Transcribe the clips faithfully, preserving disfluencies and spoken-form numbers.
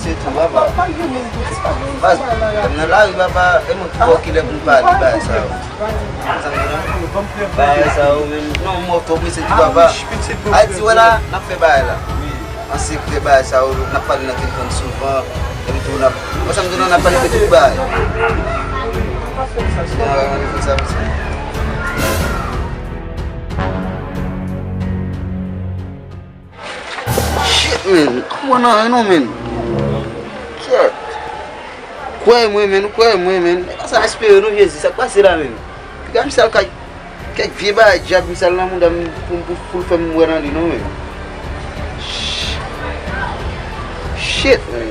Se tou, papa. Baz, m nan lari, papa, e mwen ki ba w kilè pou m pale bagay sa yo. Sa m di non? Bagay sa yo, menm, non, m twò prese tou, papa. Ayiti, wè la, n ap fè bagay la. An sekrè, bagay sa yo, n ap pale nan telefòn souvan. Epi tou, n ap, wè sa m di non, n ap pale de tout bagay. Shit, man. Kòman nan, non, man? Shit. Kwè mwen, man, kwè mwen, man. E pa sa, espere nou, Jezi. Sa k pase la, man? Piga misye al kay kèk vye bagay dyab, misye al nan mouda m pou, pou, pou l fè m wè nan li, non, man. Shit, man.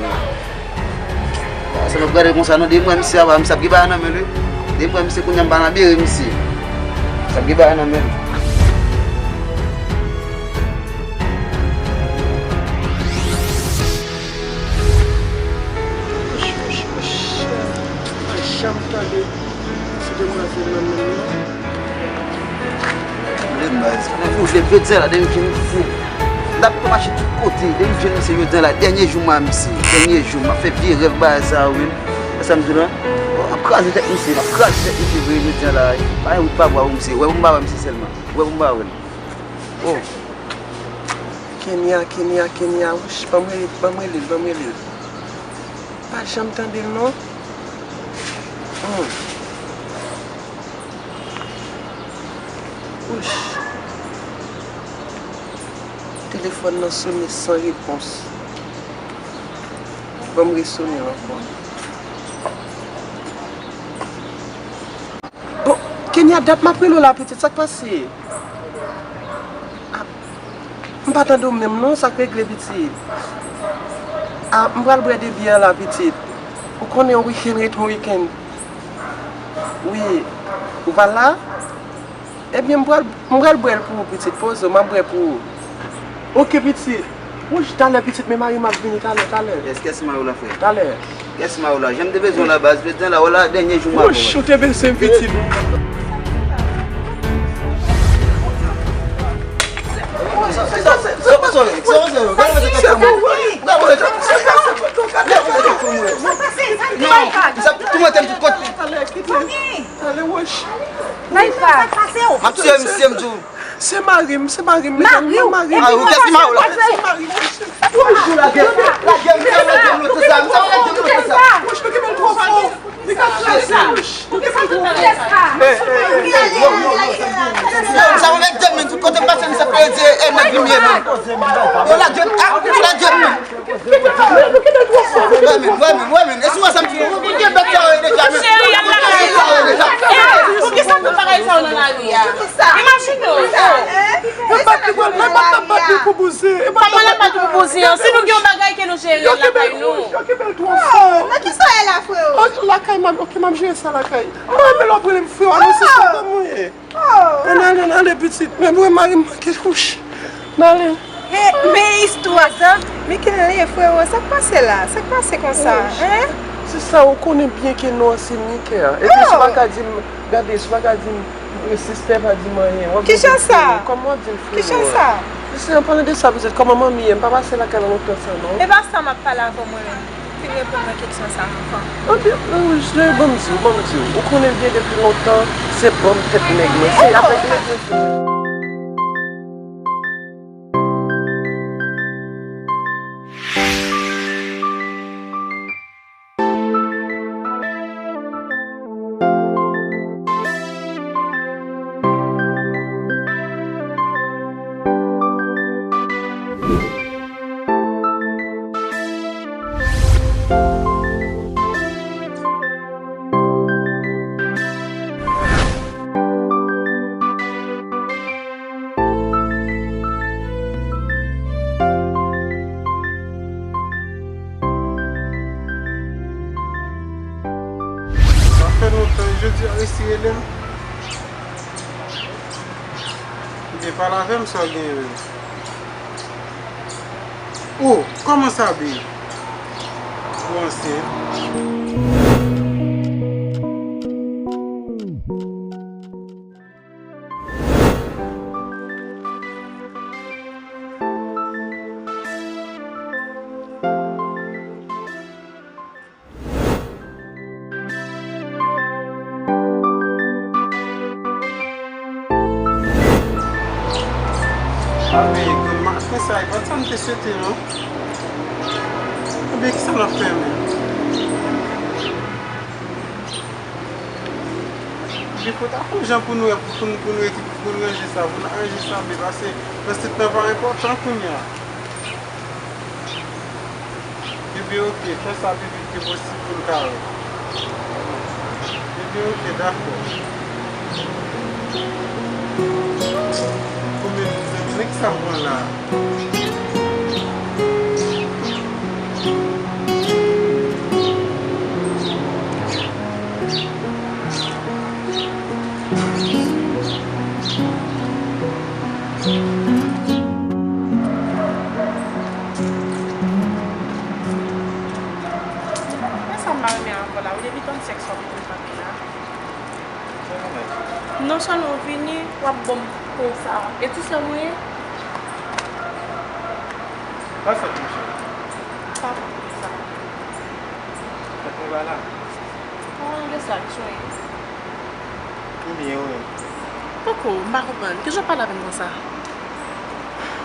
Sa m ap gade konsa, non, depi m wè misye apa, misye ap gen bagay nan men l, wi. Depi m wè misye kounye a, m pa nan bere misye. Misye ap gen bagay nan men l. Wouch, wouch, wouch. Pa janm tande ti demwazèl nan menm non. Tande m, baz. Mwen di w, jodi a la, depi m jwenn misye, m t ap mache tout kote. Depi m jwenn misye jodi a la, dènye jou m a misye. Dènye jou, m ap fè vye rèv bagay sa yo, wi. Wè sa m di w la? Oh, m ap kraze tèt misye, m ap kraze tèt misye vre jodi a la. Pa gen wout pa bwa pou misye. Wè pou m pa wè misye sèlman. Wè pou m pa wè l. Oh. Kenya, Kenya, Kenya, wouch, ban m rele, ban m rele l, ban m rele l. Pa janm tande l non. Hmm. Wouch. Telefòn nan sone san repons. Ban m resone l ankò. Bon, Kenya, dat m ap rele w la, pitit, sa k pase? Ah, m pa tande w menm non, sa k regle, pitit? Ah, m pral bwè de byè la, pitit. Ou konnen yon wikenn ret yon wikenn. Wi, ou pa la? Ebyen, m pral, m pral bwè l pou ou, pitit, poze w, m ap bwè pou ou. Oke, pitit. Wouch, talè, pitit, men mari m ap vini, talè, talè. Yes, kiyès mari w la, frè? Talè. Kiyès mari w la? Jan m te bezwen w la, baz, jodi a la, wè la, dènye jou m ap wè. Wouch, ou te bezwen m, pitit. Talè, wouch. Talè, wouch. M ap tiye misye, m di w. Se mari m, se mari m, mezanmi, mari m. Mari w, kiyès ki mari w la? Se mari m, mesye. Wouch, lage m, lage m, lage m lontan sa, misye lage m lontan sa. Wouch, nou kenbe l twò fò. Li ka kraze, wouch. Nou kenbe l twò fò. Yo, yo, yo, yo, yo, sa mwen met de men, tout kote m pase, misye ap kraze, e nèg limyè, men. Yo, lage m, ah, lage m, men. Kite l, kite l twò fò. Wè, men, wè, men, wè, men. E si w wè sa m di w, ou gen bèt sa yo deja, men. Cheri, al lave men w. Eh, poukisa tout bagay sa yo nan lari a? Imajine w. Kòman l ap bat li pou bouzen? Si nou gen yon bagay ke nou jere lakay nou. Yo kenbe l twò fò. Nan ki sa w ye la, freo? Lakay, m ap, oke, m ap jere sa lakay. M renmen lè w ap rele m freo, non, se sa w ban mwen. Oh. Ann ale, ann ale, pitit. Men mwen, mari m manke kouche. Ann ale. Men, men istwa sa, men kenle, freo, sa k pase la? Sa k pase konsa? Hein? Se sa, ou konnen byen ke non an se Mickey a. Epi si w pa ka di m, gade, si w pa ka di m, sistè pa di m anyen. W ap di m freo. Kòman w ap di m freo? Kijan sa? Mesye, an palan de sa, pitit, kòman manmi ye? M pa pase lakay la lontan sa, non. E pa sa m ap pale avè w mwen menm. Fin reponn mwen keksyon sa a anvan. Anpil, non, wi, ban m di w, ban m di w. Ou konnen byen depi lontan, se banm tèt nèg mwen. Se avèk nèg mwen. Sa fè lontan, jodi a resi rele m. Ebyen, pale avè m, sa w genyen menm? Oh, kòman sa, babe? Ou ansent? Anben, granma, se sa, e pa t sa m te swete, non. Ebyen, kisa n ap fè menm? Ebyen, fò ta fè yon jan pou n wè, pou n, pou n reki-, pou n ranje sa, pou n aranje sa, men pase, pase tan pa enpòtan kounye a. Ebyen, oke, fè sa pi vit ke posib pou n ka wè. Ebyen, oke, dakò. Konbyen zanmi, men ki sa m pran la a? Men sa m pa renmen avè w la, wi, depi tann sèks w ap vin frape la. Non sèlman w vini, w ap ban m konsa. E ti sè mwen ye? Pa fèt, monchè. Pa fèt konsa. Fèt mwen pa la. An, de sa, ki sou ye? M byen, wi. Poko, m pa konprann. Kijan w pale avè m konsa?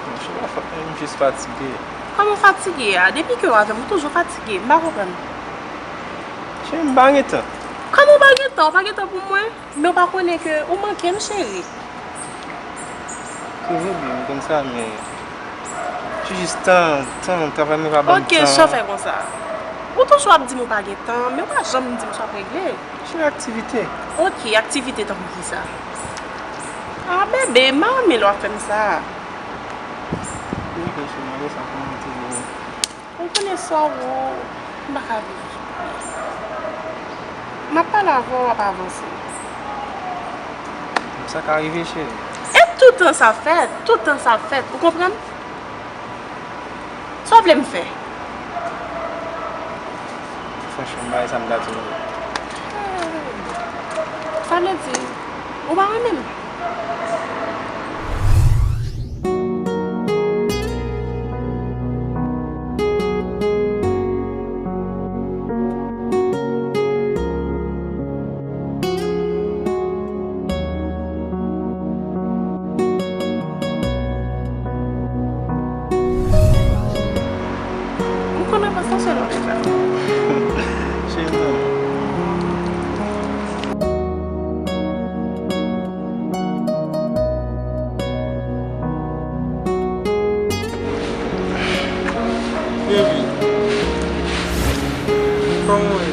Monchè, pa fèt mwen, m jis fatige. Kòman w fatige a? Depi ke w avè m, ou toujou fatige. M pa konprann. Cheri, m pa gen tan. Kòman w pa gen tan? Ou pa gen tan pou mwen? Men w pa konnen ke ou manke m, cheri. Se vre, byen, m konn sa, men se jis tan, tan, travay mwen pa ban m tan. Ok, sa w fè konsa? Ou toujou ap di m ou pa gen tan, men ou pa janm di m sa w ap regle. Se aktivite. Ok, aktivite tankou kisa? Ah, bebe, m pa renmen lè w ap fè m sa. Ou konnen sa w ou, m pa ka viv. M ap pale avè w, w ap avanse. Sa ka rive, cheri. E tout tan sa fèt, tout tan sa fèt, ou konprann? Sa w vle m fè? Franchman, m pa wè sa m ta di w. Sa vle di, ou pa renmen m? M konnen pa sa se lòt fè. Cheri, non. Baby, kòman w ye?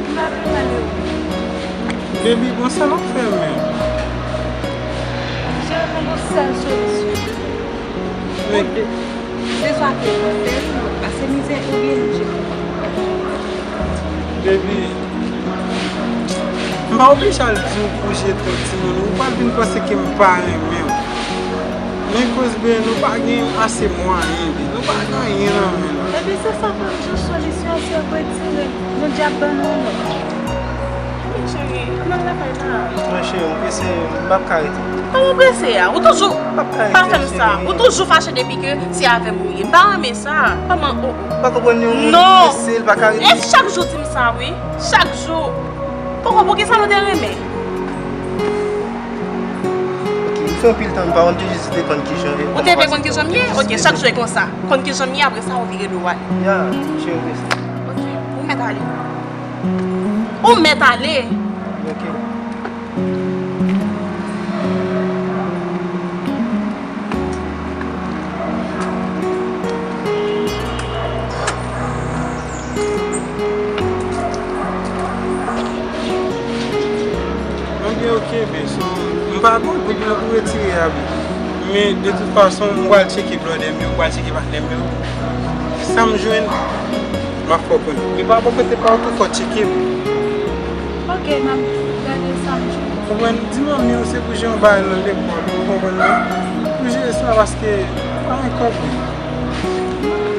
M pa pi mal, e ou? Baby, bon, sa n ap fè menm? Cheri, mwen gon sèl solisyon. Men de, se swa ke ou fè l, ou pase mizè, oubyen nou jete. Baby, m pa oblije al di w pou jete yon timoun, ou pral vin panse ke m pa renmen w. Men koz, ben, nou pa gen ase mwayen, ben, nou pa gen anyen nan men nou. Epi se sa menm, jan solisyon se retire l. Bondye ap ban nou yon lòt. Epi cheri, ann al lakay la. Non, cheri, m prese, m p ap ka rete. Kòman w prese a? Ou toujou, pa fè m sa. Ou toujou fache depi ke se avè m ou ye. M pa renmen sa. Kòman, oh, oh. Pa konprann, yon moun prese, l pa ka rete. E chak jou w di m sa, wi. Chak jou. Poko, poukisa nou te renmen? Ok, m fè anpil tan m pa wè, m te jis vle konn kijan, kòman w te vle konn kijan m ye? Ok, chak jou e konsa. Konn kijan m ye, apre sa, ou vire do w ale. Ya, cheri, m prese. Ok, ou mèt ale. Ou mèt ale. Ok. Ebyen, ok, byen, so, m pa gon goud nan pou retire a, byen. Men, de tout fason, m pral tcheke blòdè m yo, m pral tcheke patnè m yo. Sa m jwenn, m ap fè w konnen. Men pa bò kote pa w tou, fò w tcheke m. Ok, m ap gade sa m jwenn. Konprann? Di manmi w se pou jere yon bagay nan lekòl, ou konprann mwen? Pou jere sa paske pa gen kòb wi.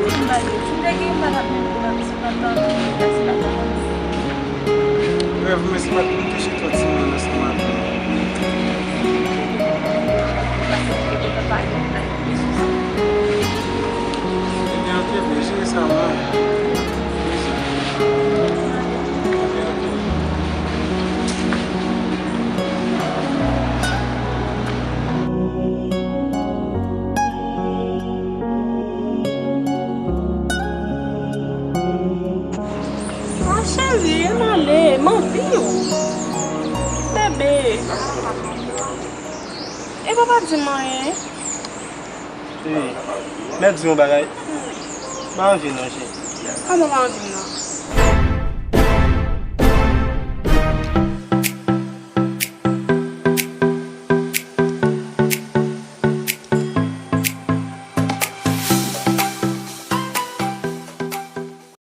M pa gen, si m te gen, m pa t ap menm pou m ap, si m ap nan klas la. Rèv mwen se pa pou m te chita yon timoun ansanm avè w. Paske m te kontan pale avè w sou sa. Ebyen, ok, byen, jere sa mwen. Ebyen, ok. E papa di m anyen. Cheri, mèt di yon bagay. M pa anvi non, cheri. Kòman w pa anvi m non?